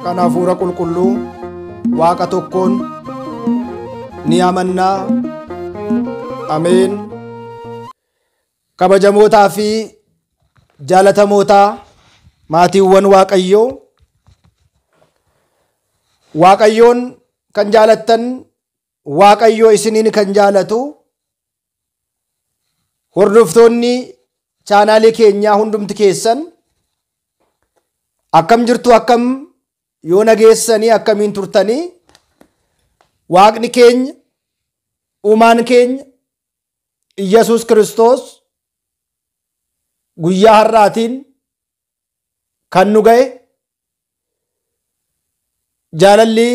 kan Hafuura Qulqulluu Waaqa tokkoon ni amannaa. Ameen. Kabajamootaa fi jaalatamootaa maatiiwwan Waaqayyoo, Waaqayyoon kan jaalattan, Waaqayyoo isiniin kan jaalatu, hordoftoonni chaanaalii keenyaa hundumti keessan akkam jirtu, akkam yoo nageessanii, akkamiin turtanii? Waaqni keenya, uumaan keenya Iyyasuus Kiristoos guyyaa har'aatiin kan nu ga'e, jaalalli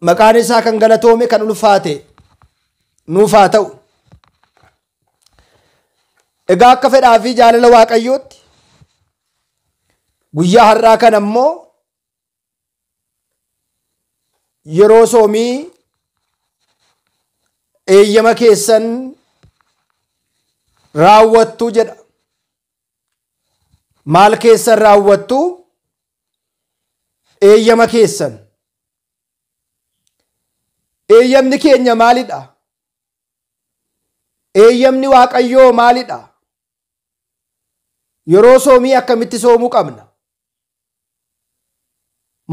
maqaan isaa kan galatoome, kan ulfaate nuuf haa ta'u. Egaa akka fedhaa fi jaalala Waaqayyootti guyyaa har'aa kana immoo yeroo soomii eeyyama keessan raawwattu jedha. Maal keessan raawwattu? Eeyyama keessan. Eeyyamni keenya maalidha? Eeyyamni Waaqayyoo maalidha? Yeroo soomii akkamitti soomuu qabna?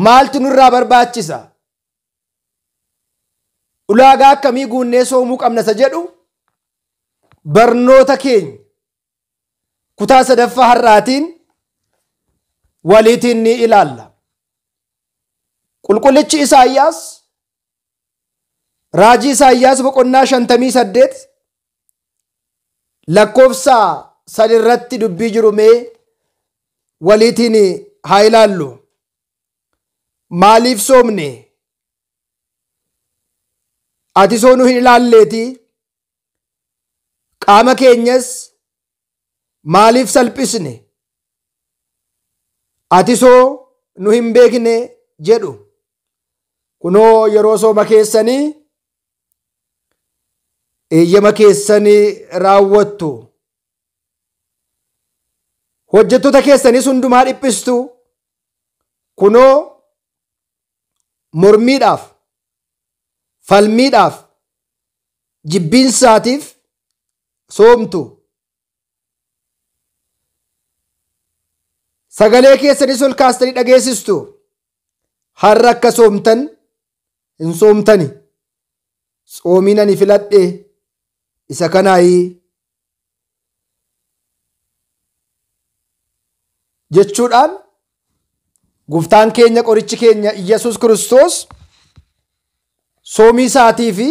Maaltu nurraa barbaachisa? Ulaagaa akkamii guunnee soomuu qabna isa jedhu barnoota keenya kutaa sadaffaa har'aatiin waliitiin ni ilaalla. Qulqullichi Isaayyaas, raajii Isaayyaas boqonnaa 58 lakkoofsa 3 irratti dubbii jiru mee waliitiin haa ilaallu. Maaliif soomne? Ati soonuu hin ilaalleeti. Qaama keenyas maaliif salphisne? Ati soo nu hin beekne jedhu. Kunoo yeroo sooma keessanii eeyyama keessanii raawwattu. Hojjettoota keessanis hundumaa dhiphistu. Kunoo mormiidhaaf, falmiidhaaf, jibbiinsaatiif soomtu. Sagalee keessanis ol kaastanii dhageessistu. Har'a akka soomtan hin soomtani. Tsoomiin ani filadhe isa kanaayi jechuudhaan Gooftaan keenya, qorichi keenya Iyyasuus Kiristoos soomii isaatii fi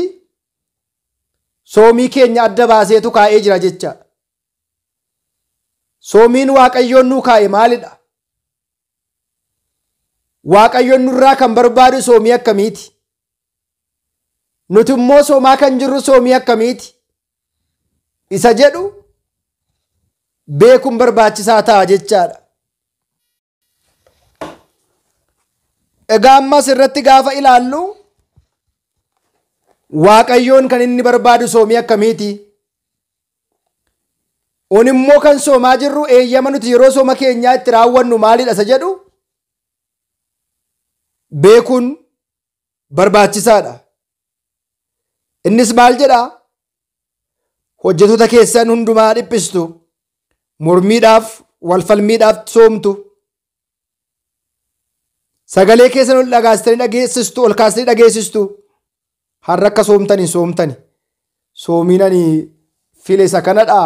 soomii keenya adda baaseetu kaa'ee jira jecha. Soomiin Waaqayyoon nuu kaa'e maalidha? Waaqayyoon nurraa kan barbaadu soomii akkamiiti? Nuti immoo soomaa kan jirru soomii akkamiiti? Isa jedhu beekuun barbaachisaa ta'a jechaadha. Egaa ammas irratti gaafa ilaallu Waaqayyoon kan inni barbaadu soomii akkamiiti? Un immoo kan soomaa jirru eeyyama nuti yeroo sooma keenyaa itti raawwannu maalidha isa jedhu beekuun barbaachisaadha. Innis maal jedhaa? Hojjettoota keessan hundumaa dhiphistu, mormiidhaaf, walfalmiidhaaf soomtu. Sagalee keessan ol dhagaastanii dhageessistu, ol kaastanii dhageessistu. Har'a akka soomtan hin soomtani. Soomiin ani file isa kanadha.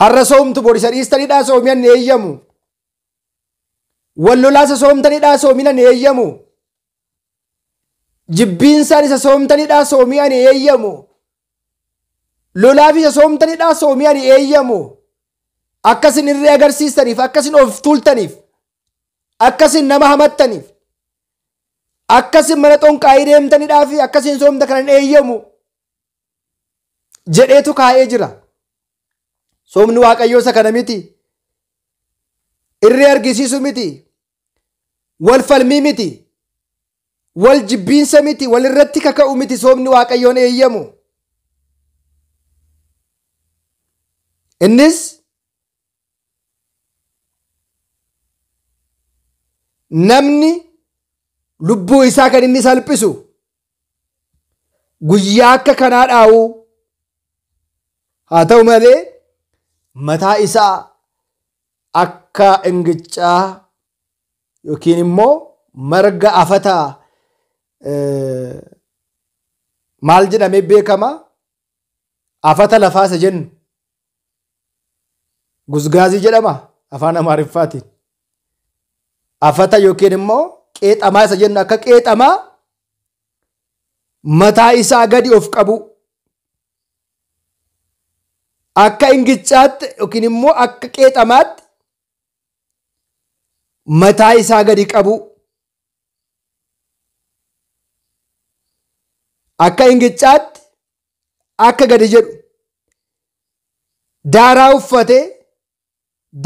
Har'a soomtu, bor isa dhiistanidha, soomii ani eeyyamu. Wal lolaasa soomtanidha, soomiin ani eeyyamu. Jibbiinsaan isa soomtanidha, soomii ani eeyyamu. Lolaaf isa soomtanidha, soomii ani eeyyamu. Akkasin irree agarsiistaniif, akkasin of tuultaniif, akkasin nama hamattaniif, akkasin mana xonqaayii deemtanidhaa fi akkasin soomta kanan eeyyamu jedheetu kaa'ee jira. Soomni Waaqayyoo isa kana miti. Irree argisiisu miti. Wal falmii miti. Wal jibbiinsa miti. Wal irratti kaka'u miti soomni Waaqayyoon eeyyamu. Innis Namni lubbuu isaa kan inni salphisu guyyaa akka kanaa dhaa'u haa ta'u malee mataa isaa akka ingicaa yookiin immoo marga afataa maal jedhamee beekama? Afata lafaa isa jennu guzgaazii jedhama afaan Amaariffaatiin. Afata yookiin immoo qeexamaa isa jennu akka qeexamaa mataa isaa gadi of qabu akka ingichaatti yookiin immoo akka qeexamaatti mataa isaa gadi qabu akka ingichaatti akka gadi jedhu daaraa uffatee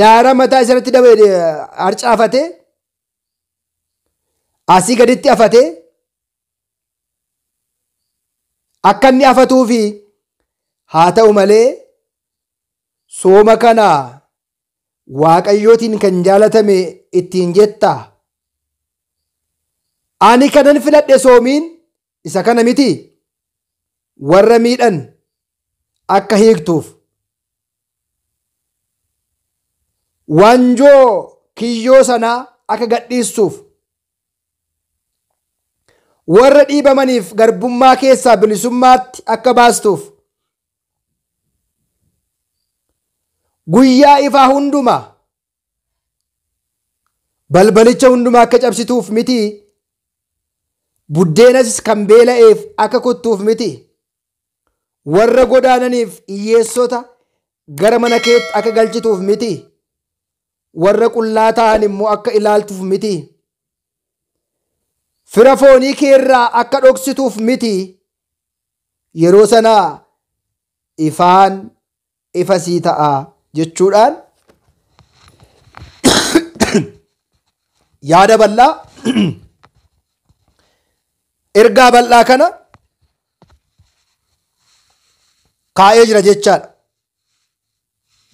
daaraa mataa isarratti harcaafatee asii gaditti afatee akka inni afatuufi haa ta'u malee sooma kana Waaqayyootiin kan jaalatame ittiin jetta. Ani kanan filadhe soomiin isa kana miti warra miidhan akka hiiktuuf wanjoo kiyyoo sanaa akka gadhiistuuf warra dhiibamaniif garbummaa keessaa bilisummaatti akka baastuuf guyyaa ifaa hundumaa balbalicha hundumaa akka cabsituuf miti buddeenas kan beela'eef akka kuttuuf miti warra godaananiif hiyyeessota gara mana keetti akka galchituuf miti warra qullaa ta'an immoo akka ilaaltuuf miti fira foonii keerraa akka dhoksituuf miti yeroo sanaa ifaan ifa sii ta'a jechuudhaan yaada bal'aa ergaa bal'aa kana kaa'ee jira jechaadha.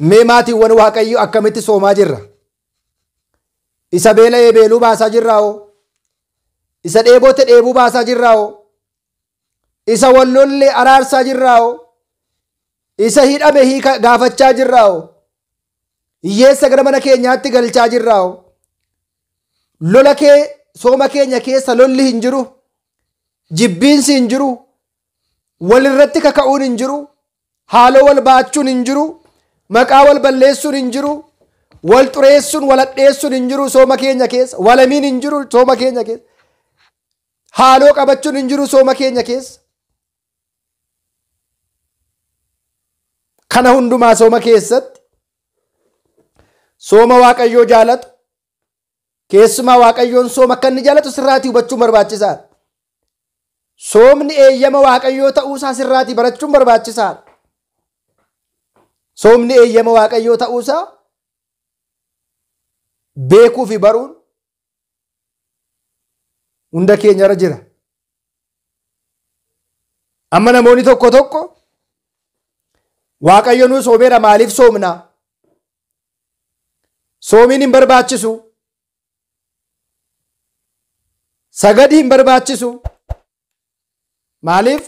Mee maatiiwwan Waaqayyoo akkamitti soomaa jirra? Isa beela'ee beeluu baasaa jirraa'oo? Isa dheebote dheebuu baasaa jirraa'oo? Isa wallollee araarsaa jirraa'oo? Isa hidhame hiika gaafachaa jirraa'oo? Hiyyeessa gara mana keenyaatti galchaa jirraa'oo? Lola kee sooma keenya keessa lolli hin jiru, jibbiinsi hin jiru, walirratti kaka'uun hin jiru, haaloo wal baachuun hin jiru, maqaa wal balleessuun hin jiru, wal xureessuun wal hadheessuun hin jiru sooma keenya keessa, walamiin hin jiru sooma keenya keessa, haaloo qabachuun hin jiru sooma keenya keessa. Kana hundumaa sooma keessatti sooma Waaqayyoo jaalatu keessumaa Waaqayyoon sooma akka inni jaalatu sirraatii hubachuun barbaachisaadha. Soomni eeyyama Waaqayyoo ta'uusaa sirraatii barachuun barbaachisaadha. Soomni eeyyama Waaqayyoo ta'uusaa beekuu fi baruun hunda keenyarra jira. Amma namoonni tokko tokko Waaqayyo nuu soomeera maaliif soomna? Soomiin hin barbaachisu. Sagadi hin barbaachisu. Maaliif?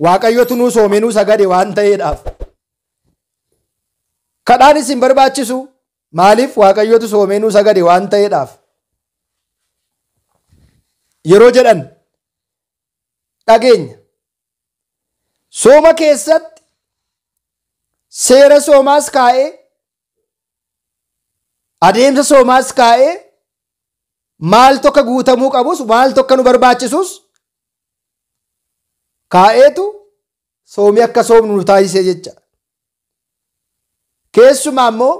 Waaqayyotu nuu soomee nuu sagade waan ta'eedhaaf. Kadhaanis hin barbaachisu. Maaliif? Waaqayyotu soomee nuu sagade waan ta'eedhaaf. Yeroo jedhan dhageenya. Sooma keessatti seera soomaas kaa'ee adeemsa soomaas kaa'ee maal tokko guutamuu qabus maal tokko nu barbaachisus kaa'eetu soomii akka soomnu nu taasisee jecha. Keessumaa immoo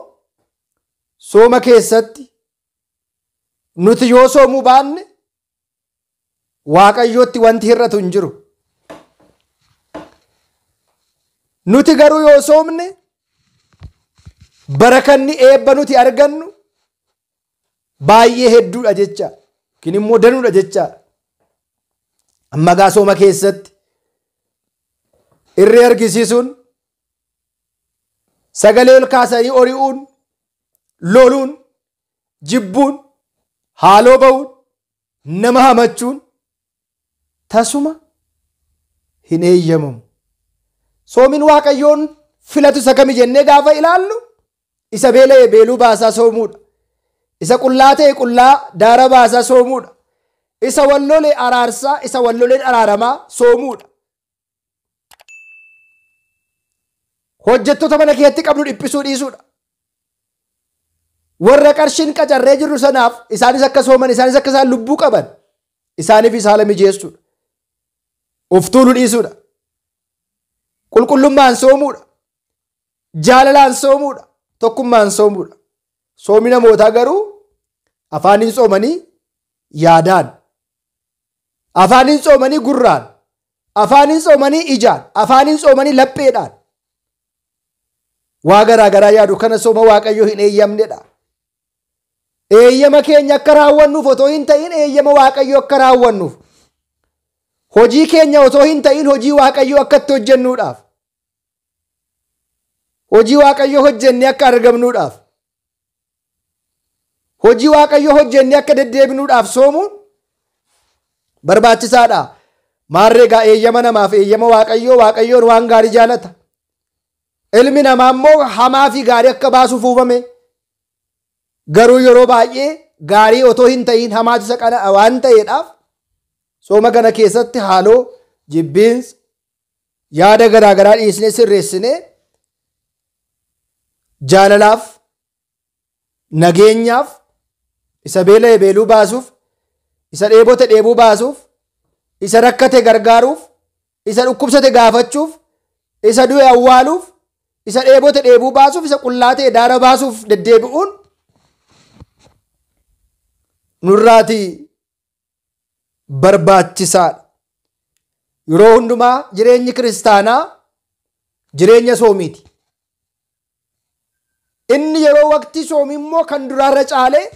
sooma keessatti nuti yoo soomuu baanne Waaqayyootti wanti hir'atu hin jiru. Nuti garuu yoo soomne barakanni eebba nuti argannu baay'ee hedduudha jecha yookiin immoo danuudha jecha. Amma gaa sooma keessatti irree argisiisuun sagalee ol kaasanii ori'uun loluun jibbuun Haaloo ba'uun, nama hamachuun tasuma hin eeyyamamu. Soomiin Waaqayyoon filatu isa kami jennee gaafa ilaallu isa beela'e beeluu baasaa soomuudha. Isa qullaa ta'e qullaa daara baasaa soomuudha. Isa wallole araarsaa, isa walloleen araaramaa soomuudha. Hojjettoota mana keessatti qabnu dhiphisuu dhiisuudha. Warra qarshiin qacarree jirru sanaaf isaanis akka sooman, isaanis akka isaan lubbuu qaban isaaniifis haala mijeessuudha. Of tuuluu dhiisuudha. Qulqullummaan soomuudha. Jaalalaan soomuudha. Tokkummaan soomuudha. Soomi namootaa garuu afaaniin soomanii yaadaan, afaaniin soomanii gurraan, afaaniin soomanii ijaan, afaaniin soomanii lapheedhaan waa garaa garaa yaadu. Kana sooma Waaqayyoo hin eeyyamnedha. Eeyyama keenya akka raawwannuuf otoo hin ta'in eeyyama Waaqayyoo akka raawwannuuf, hojii keenya otoo hin ta'in hojii Waaqayyoo akka itti hojjennuudhaaf, hojii Waaqayyoo hojjennee akka argamnuudhaaf, hojii Waaqayyoo hojjennee akka deddeebinuudhaaf soomuun barbaachisaadha. Maarree egaa eeyyama namaaf eeyyama Waaqayyoo, Waaqayyoon waan gaarii jaalata. Ilmi namaa immoo hamaa fi gaarii akka baasuuf uumame. Garuu yeroo baay'ee gaarii otoo hin ta'in hamaatu isa qana'a waan ta'eedhaaf sooma kana keessatti haaloo, jibbiinsa, yaada garaa garaa dhiisnee sirreessinee jaalalaaf, nageenyaaf, isa beela'e beeluu baasuuf, isa dheebote dheebuu baasuuf, isa rakkate gargaaruuf, isa dhukkubsate gaafachuuf, isa du'e awwaaluuf, isa dheebote dheebuu baasuuf, isa qullaa ta'e daara baasuuf deddeebi'uun nurraatii barbaachisaadha. Yeroo hundumaa jireenyi kiristaanaa jireenya soomiiti. Inni yeroo waqtii soomii immoo kan duraarra caalee,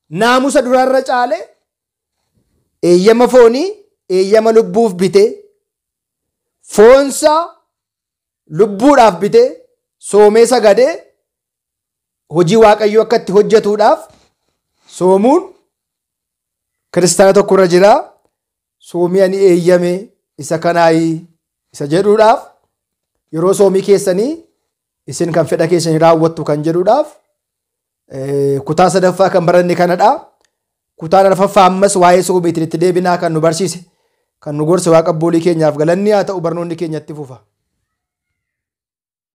naamusa duraarra caalee, eeyyama foonii, eeyyama lubbuuf bitee, foonsaa lubbuudhaaf bitee, soomee sagadee hojii Waaqayyoo akka itti hojjetuudhaaf soomuun kiristaana tokko irra jira. Soomii ani eeyyame isa kanaayii isa jedhuudhaaf yeroo soomii keessanii isin kan fedha keessanii raawwattu kan jedhuudhaaf kutaa sadaffaa kan baranne kanadha. Kutaan arfaffaa ammas waa'ee soomiitiin itti deebinaa kan nu barsiise, kan nu gorse Waaqa abboolii keenyaaf galanni haa ta'u. Barnoonni keenya itti fufa.